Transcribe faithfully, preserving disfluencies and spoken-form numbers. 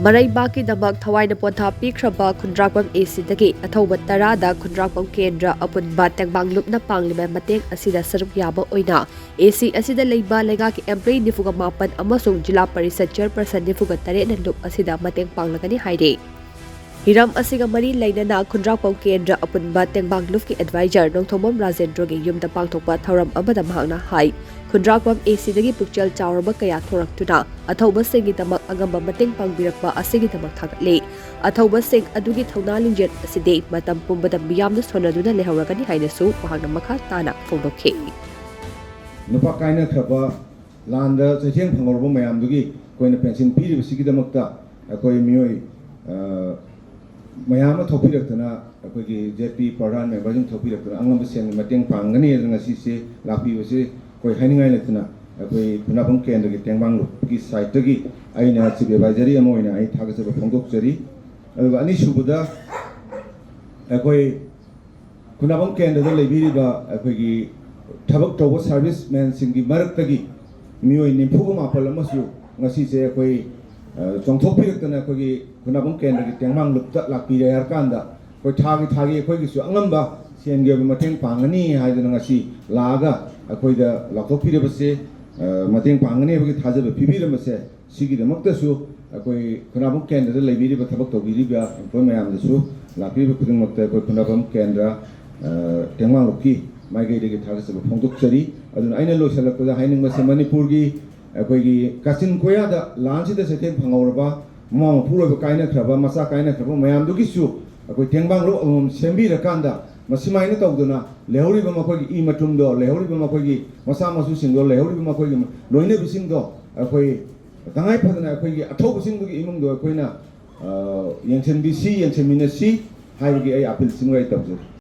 ꯃꯔꯩꯕꯥꯛꯀꯤꯗꯃꯛ ꯊꯋꯥꯏꯅ ꯄꯣꯟꯊꯥ ꯄꯤꯈ꯭ꯔꯕ ꯈꯨꯟꯗ꯭ꯔꯥꯛꯄꯝ ꯑꯦ ꯁꯤꯗꯒꯤ ꯑꯊꯧꯕ ꯇꯔꯥꯗ ꯈꯨꯟꯗ꯭ꯔꯥꯛꯄꯝ ꯀꯦꯟꯗ꯭ꯔ ꯑꯄꯨꯟꯕ ꯇꯦꯡꯕꯥꯡ ꯂꯨꯞꯅ ꯄꯥꯡꯂꯤꯕ ꯃꯇꯦꯡ ꯑꯁꯤꯗ ꯁꯔꯨꯛ ꯌꯥꯕ ꯑꯣꯏꯅ ꯑꯦ ꯁꯤ ꯑꯁꯤꯗ ꯂꯩꯕ ꯂꯩꯉꯥꯛꯀꯤ employee ꯅꯤꯐꯨꯒ ꯃꯥꯄꯟ ꯑꯃꯁꯨꯡ ꯖꯤꯂꯥ ꯄꯔꯤꯁꯠ chairperson ꯅꯤꯐꯨꯒ ꯇꯔꯦꯠꯅ ꯂꯨꯞ ꯑꯁꯤꯗ ꯃꯇꯦꯡ ꯄꯥꯡꯂꯒꯅꯤ ꯍꯥꯏꯔꯤ꯫ ꯍꯤꯔꯝ ꯑꯁꯤꯒ ꯃꯔꯤ ꯂꯩꯅꯅ ꯈꯨꯟꯗ꯭ꯔꯥꯛꯄꯝ ꯀꯦꯟꯗ꯭ꯔ ꯑꯄꯨꯟꯕ ꯇꯦꯡꯕꯥꯡ ꯂꯨꯞꯀꯤ advisor ꯅꯣꯡꯊꯣꯝꯕꯝ ꯔꯥꯖꯦꯟꯗ꯭ꯔꯣꯒꯤ ꯌꯨꯝꯗ ꯄꯥꯡꯊꯣꯛꯄ ꯊꯧꯔꯝ ꯑꯃꯗ ꯃꯍꯥꯛꯅ ꯍꯥꯏ, ꯈꯨꯟꯗ꯭ꯔꯥꯛꯄꯝ ꯑꯦ ꯁꯤꯗꯒꯤ ꯄꯨꯛꯆꯦꯜ ꯆꯥꯎꯔꯕ ꯀꯌꯥ ꯊꯣꯔꯛꯇꯨꯅ ꯑꯊꯧꯕꯁꯤꯡꯒꯤꯗꯃꯛ ꯑꯉꯝꯕ ꯃꯇꯦꯡ ꯄꯥꯡꯕꯤꯔꯛꯄ ꯑꯁꯤꯒꯤꯗꯃꯛ ꯊꯥꯒꯠꯂꯤ꯫ ꯑꯊꯧꯕꯁꯤꯡ ꯑꯗꯨꯒꯤ ꯊꯧꯅꯥ ꯂꯤꯡꯖꯦꯜ ꯑꯁꯤꯗꯤ ꯃꯇꯝ ꯄꯨꯝꯕꯗ ꯃꯤꯌꯥꯝꯅ ꯁꯣꯟꯅꯗꯨꯅ ꯂꯩꯍꯧꯔꯒꯅꯤ ꯍꯥꯏꯅꯁꯨ ꯃꯍꯥꯛꯅ ꯃꯈꯥ ꯇꯥꯅ ꯐꯣꯡꯗꯣꯛꯈꯤ꯫ ꯅꯨꯄꯥ ꯀꯥꯏꯅꯈ꯭ꯔꯕ, ꯂꯥꯟꯗ ꯆꯩꯊꯦꯡ ꯐꯪꯍꯧꯔꯕ ꯃꯌꯥꯝꯗꯨꯒꯤ ꯑꯩꯈꯣꯏꯅ pension ꯄꯤꯔꯤꯕꯁꯤꯒꯤꯗꯃꯛꯇ ꯑꯩꯈꯣꯏ ꯃꯤꯑꯣꯏ, ꯑ, ꯃꯌꯥꯝ ꯑꯃ ꯊꯣꯛꯄꯤꯔꯛꯇꯅ ꯑꯩꯈꯣꯏꯒꯤ Z P ꯄ꯭ꯔꯙꯥꯟ memberꯁꯤꯡ ꯊꯣꯛꯄꯤꯔꯛꯇꯅ ꯑꯉꯝꯕ ꯁꯦꯟꯒꯤ ꯃꯇꯦꯡ ꯄꯥꯡꯒꯅꯤ ꯍꯥꯏꯗꯅ ꯉꯁꯤꯁꯦ ꯂꯥꯛꯄꯤꯕꯁꯦ ꯑꯩꯈꯣꯏ ꯍꯥꯏꯅꯤꯡꯉꯥꯏ ꯂꯩꯇꯅ ꯑꯩꯈꯣꯏ ꯈꯨꯟꯗ꯭ꯔꯥꯛꯄꯝ ꯀꯦꯟꯗ꯭ꯔꯒꯤ ꯇꯦꯡꯕꯥꯡ ꯂꯨꯞꯀꯤ sideꯇꯒꯤ ꯑꯩꯅ chief advisory ꯑꯃ ꯑꯣꯏꯅ ꯑꯩ ꯊꯥꯒꯠꯆꯕ ꯐꯣꯡꯗꯣꯛꯆꯔꯤ꯫ ꯑꯗꯨꯒ ꯑꯅꯤꯁꯨꯕꯗ, ꯑꯩꯈꯣꯏ ꯈꯨꯟꯗ꯭ꯔꯥꯛꯄꯝ ꯀꯦꯟꯗ꯭ꯔꯗ ꯂꯩꯕꯤꯔꯤꯕ ꯑꯩꯈꯣꯏꯒꯤ ꯊꯕꯛ ꯇꯧꯕ servicemanꯁꯤꯡꯒꯤ ꯃꯔꯛꯇꯒꯤ ꯃꯤꯑꯣꯏ ꯅꯤꯐꯨꯒ ꯃꯥꯄꯜ ꯑꯃꯁꯨ ꯉꯁꯤꯁꯦ ꯑꯩꯈꯣꯏ, ꯑ, ꯆꯣꯡꯊꯣꯛꯄꯤꯔꯛꯇꯅ ꯑꯩꯈꯣꯏꯒꯤ ꯈꯨꯟꯗ꯭ꯔꯥꯛꯄꯝ ꯀꯦꯟꯗ꯭ꯔꯒꯤ ꯇꯦꯡꯕꯥꯡ ꯂꯨꯞꯇ ꯂꯥꯛꯄꯤꯔꯦ ꯍꯥꯏꯔꯀꯥꯟꯗ, ꯑꯩꯈꯣꯏ ꯊꯥꯒꯤ ꯊꯥꯒꯤ ꯑꯩꯈꯣꯏꯒꯤꯁꯨ ꯑꯉꯝꯕ ꯁꯦꯟꯒꯤ ꯑꯣꯏꯕ ꯃꯇꯦꯡ ꯄꯥꯡꯒꯅꯤ ꯍꯥꯏꯗꯅ ꯉꯁꯤ ꯂꯥꯛꯑꯒ ꯑꯩꯈꯣꯏꯗ ꯂꯥꯎꯊꯣꯛꯄꯤꯔꯕꯁꯦ, ꯑ, ꯃꯇꯦꯡ ꯄꯥꯡꯒꯅꯤ ꯍꯥꯏꯕꯒꯤ ꯊꯥꯖꯕ ꯄꯤꯕꯤꯔꯝꯕꯁꯦ, ꯁꯤꯒꯤꯗꯃꯛꯇꯁꯨ ꯑꯩꯈꯣꯏ ꯈꯨꯟꯗ꯭ꯔꯥꯛꯄꯝ ꯀꯦꯟꯗ꯭ꯔꯗ ꯂꯩꯕꯤꯔꯤꯕ, ꯊꯕꯛ ꯇꯧꯕꯤꯔꯤꯕ employee ꯃꯌꯥꯝꯗꯁꯨ, ꯂꯥꯛꯄꯤꯔꯤꯕ ꯈꯨꯗꯤꯡꯃꯛꯇ ꯑꯩꯈꯣꯏ ꯈꯨꯟꯗ꯭ꯔꯥꯛꯄꯝ ꯀꯦꯟꯗ꯭ꯔ, ꯑ, ꯇꯦꯡꯕꯥꯡ ꯂꯨꯞꯀꯤ ꯃꯥꯏꯀꯩꯗꯒꯤ ꯊꯥꯒꯠꯆꯕ ꯐꯣꯡꯗꯣꯛꯆꯔꯤ꯫ ꯑꯗꯨꯅ ꯑꯩꯅ ꯂꯣꯏꯁꯤꯜꯂꯛꯄꯗ ꯍꯥꯏꯅꯤꯡꯕꯁꯦ, ꯃꯅꯤꯄꯨꯔꯒꯤ ꯑꯩꯈꯣꯏꯒꯤ ꯀꯥꯆꯤꯟ ꯀꯣꯌꯥꯗ ꯂꯥꯟꯁꯤꯗ ꯆꯩꯊꯦꯡ ꯐꯪꯍꯧꯔꯕ, ꯃꯃꯥ ꯃꯄꯨꯔꯣꯏꯕ ꯀꯥꯏꯅꯈ꯭ꯔꯕ, ꯃꯆꯥ ꯀꯥꯏꯅꯈ꯭ꯔꯕ ꯃꯌꯥꯝꯗꯨꯒꯤꯁꯨ ꯑꯩꯈꯣꯏ ꯇꯦꯡꯕꯥꯡ ꯂꯨꯞ ꯑꯃꯃꯝ ꯁꯦꯝꯕꯤꯔꯀꯥꯟꯗ, ꯃꯁꯤꯃꯥꯏꯅ ꯇꯧꯗꯅ ꯂꯩꯍꯧꯔꯤꯕ ꯃꯈꯣꯏꯒꯤ ꯏ ꯃꯇꯨꯝꯗꯣ, ꯂꯩꯍꯧꯔꯤꯕ ꯃꯈꯣꯏꯒꯤ ꯃꯆꯥ ꯃꯁꯨꯁꯤꯡꯗꯣ, ꯂꯩꯍꯧꯔꯤꯕ ꯃꯈꯣꯏꯒꯤ ꯂꯣꯏꯅꯕꯤꯁꯤꯡꯗꯣ ꯑꯩꯈꯣꯏ ꯇꯉꯥꯏ ꯐꯗꯅ ꯑꯩꯈꯣꯏꯒꯤ ꯑꯊꯧꯕꯁꯤꯡꯗꯨꯒꯤ ꯏꯃꯨꯡꯗꯣ ꯑꯩꯈꯣꯏꯅ, ꯑ, ꯌꯦꯡꯁꯤꯟꯕꯤꯁꯤ, ꯌꯦꯡꯁꯤꯟꯃꯤꯟꯅꯁꯤ ꯍꯥꯏꯕꯒꯤ ꯑꯩ appealꯁꯤꯃ ꯑꯩ ꯇꯧꯖꯔꯤ꯫